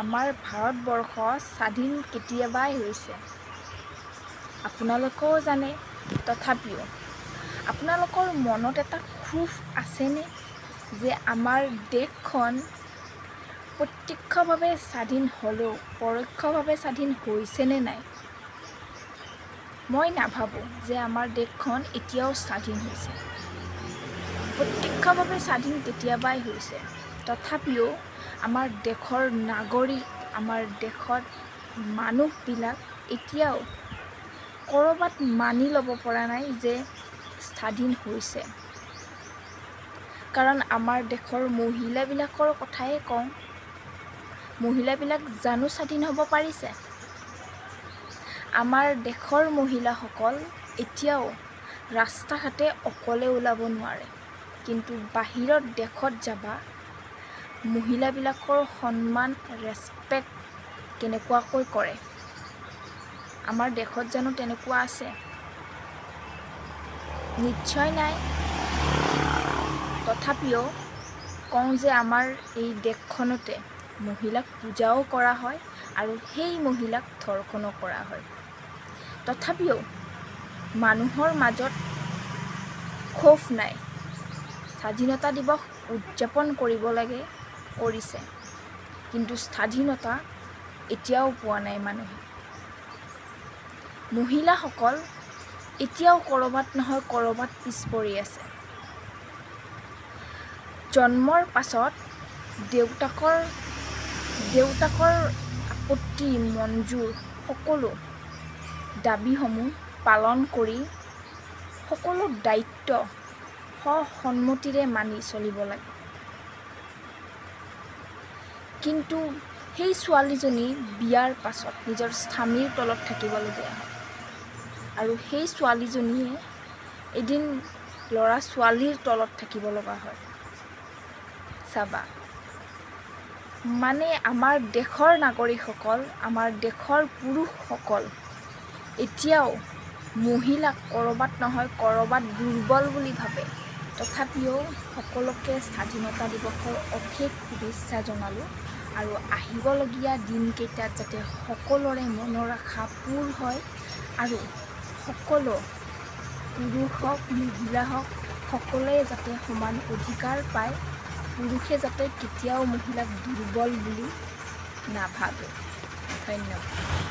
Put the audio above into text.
আমাৰ ভাৰতবৰ্ষ স্বাধীন কেতিয়াবাই হৈছে, আপোনালোকেও জানে। তথাপিও আপোনালোকৰ মনত এটা ক্ষোভ আছেনে যে আমাৰ দেশখন প্ৰত্যক্ষভাৱে স্বাধীন হ'লেও পৰোক্ষভাৱে স্বাধীন হৈছেনে নাই? মই নাভাবোঁ যে আমাৰ দেশখন এতিয়াও স্বাধীন হৈছে। প্ৰত্যক্ষভাৱে স্বাধীন কেতিয়াবাই হৈছে, তথাপিও আমাৰ দেশৰ নাগৰিক, আমাৰ দেশত মানুহবিলাক এতিয়াও ক'ৰবাত মানি ল'ব পৰা নাই যে স্বাধীন হৈছে। কাৰণ আমাৰ দেশৰ মহিলাবিলাকৰ কথাই কওঁ, মহিলাবিলাক জানো স্বাধীন হ'ব পাৰিছে? আমাৰ দেশৰ মহিলাসকল এতিয়াও ৰাস্তা ঘাটে অকলে ওলাব নোৱাৰে। কিন্তু বাহিৰত দেশত যাবা, মহিলাবিলাকৰ সন্মান, ৰেচপেক্ট কেনেকুৱাকৈ কৰে। আমাৰ দেশত জানো তেনেকুৱা আছে? নিশ্চয় নাই। তথাপিও কওঁ যে আমাৰ এই দেশখনতে মহিলাক পূজাও কৰা হয় আৰু সেই মহিলাক ধৰ্ষণো কৰা হয়। তথাপিও মানুহৰ মাজত ক্ষোভ নাই। স্বাধীনতা দিৱস উদযাপন কৰিব লাগে, কৰিছে, কিন্তু স্বাধীনতা এতিয়াও পোৱা নাই মানুহে। মহিলাসকল এতিয়াও ক'ৰবাত নহয় ক'ৰবাত পিছ পৰি আছে। জন্মৰ পাছত দেউতাকৰ আপত্তি মঞ্জুৰ সকলো দাবীসমূহ পালন কৰি সকলো দায়িত্ব সসন্মতিৰে মানি চলিব লাগে। কিন্তু সেই ছোৱালীজনী বিয়াৰ পাছত নিজৰ স্বামীৰ তলত থাকিবলগীয়া হয় আৰু সেই ছোৱালীজনীয়ে এদিন ল'ৰা ছোৱালীৰ তলত থাকিব লগা হয়। চাবা, মানে আমাৰ দেশৰ নাগৰিকসকল, আমাৰ দেশৰ পুৰুষসকল এতিয়াও মহিলাক ক'ৰবাত নহয় ক'ৰবাত দুৰ্বল বুলি ভাবে। তথাপিও সকলোকে স্বাধীনতা দিৱসৰ অশেষ শুভেচ্ছা জনালোঁ আৰু আহিবলগীয়া দিনকেইটাত যাতে সকলোৰে মনৰ আশা পূৰ হয় আৰু সকলো পুৰুষ হওক, মহিলা হওক, সকলোৱে যাতে সমান অধিকাৰ পায়, পুৰুষে যাতে কেতিয়াও মহিলাক দুৰ্বল বুলি নাভাবে। ধন্যবাদ।